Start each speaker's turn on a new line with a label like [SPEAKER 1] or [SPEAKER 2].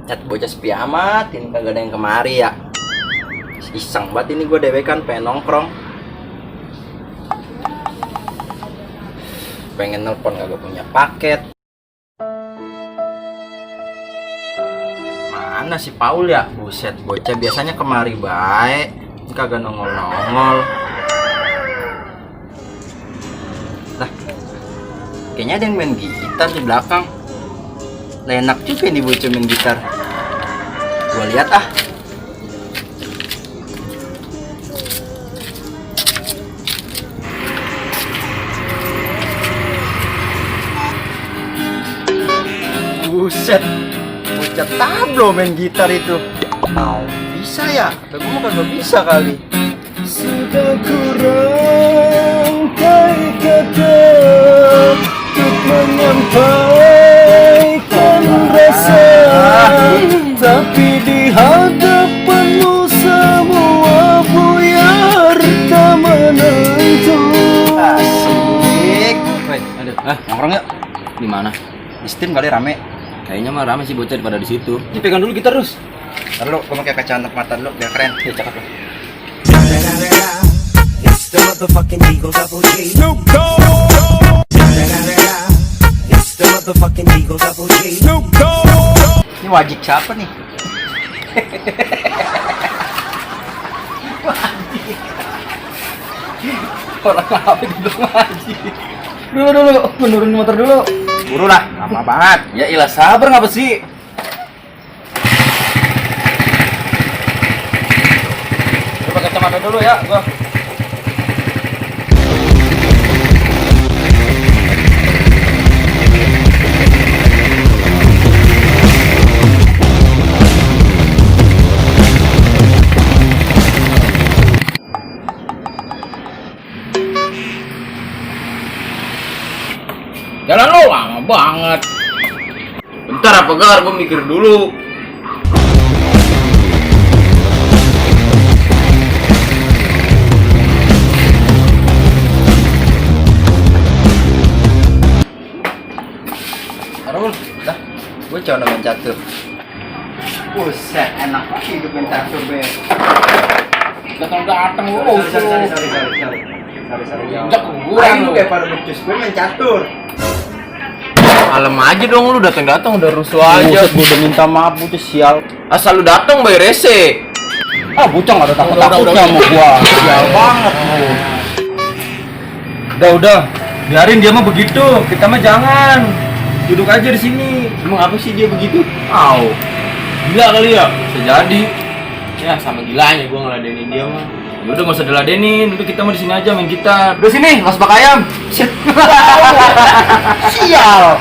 [SPEAKER 1] Cat bocah sepi amat, ini kagak ada yang kemari ya. Iseng banget ini gue dewekan, pengen nongkrong. Pengen nelpon kagak punya paket. Mana si Paul ya? Buset, bocah biasanya kemari baik, kagak nongol-nongol. Lah, kayaknya ada yang main gitar di belakang. Lah enak juga nih bocah main gitar. Gua lihat ah. Buset, bocah tablo main gitar itu. Bisa ya? Tapi gua kagak bisa kali. Sudah kurang kata untuk menyampaikan rasa, tapi di hadapanmu semua buyar tak menentu. Asik. Woi, aduh, nongkrong yuk. Di mana? Di Steam kali rame.
[SPEAKER 2] Kayaknya mah rame sih bocah pada di situ.
[SPEAKER 1] Ini pegang dulu gitar terus. Ntar lu, gua pakai kaca untuk mata dulu biar keren. Ya cakep lu.
[SPEAKER 3] It's the motherfucking Eagle Double G. Snoop Dogg. It's the motherfucking Eagle Double G. Snoop Dogg.
[SPEAKER 1] Ini wajib siapa nih?
[SPEAKER 2] Orang apa gitu ngaji. Dulu, menurunin motor dulu.
[SPEAKER 1] Buru lah, lama banget.
[SPEAKER 2] Ya ilah sabar ngapa sih?
[SPEAKER 1] Coba kacamata dulu ya, gua.
[SPEAKER 2] Jalan lo lama banget. Bentar apa Gar, gue mikir dulu.
[SPEAKER 1] Taruh, dah. Gue coba main catur. Buset, enak banget hidup main catur, be.
[SPEAKER 2] Datang lu.
[SPEAKER 1] Sorry.
[SPEAKER 2] Jak kuburan
[SPEAKER 1] Ayo
[SPEAKER 2] lu.
[SPEAKER 1] kayak pada becus gue main catur.
[SPEAKER 2] Malam aja dong lu datang udah rusuh aja.
[SPEAKER 1] Buset, gue udah minta maaf, butuh sial.
[SPEAKER 2] Asal lu datang bayar rese.
[SPEAKER 1] Ah, bocah nggak ada takut-takutnya
[SPEAKER 2] Udah.
[SPEAKER 1] sama gua. Sial banget lu.
[SPEAKER 4] Udah, biarin dia mah begitu. Kita mah jangan. Duduk aja di sini.
[SPEAKER 2] Emang apa sih dia begitu?
[SPEAKER 4] Au. Gila kali ya? Bisa jadi.
[SPEAKER 2] Ya sama gilanya gua ngeladenin dia mah.
[SPEAKER 4] Ya udah enggak usah diladenin. Udah kita mah di sini aja main gitar.
[SPEAKER 2] Udah sini, mas bak ayam.
[SPEAKER 1] Sial.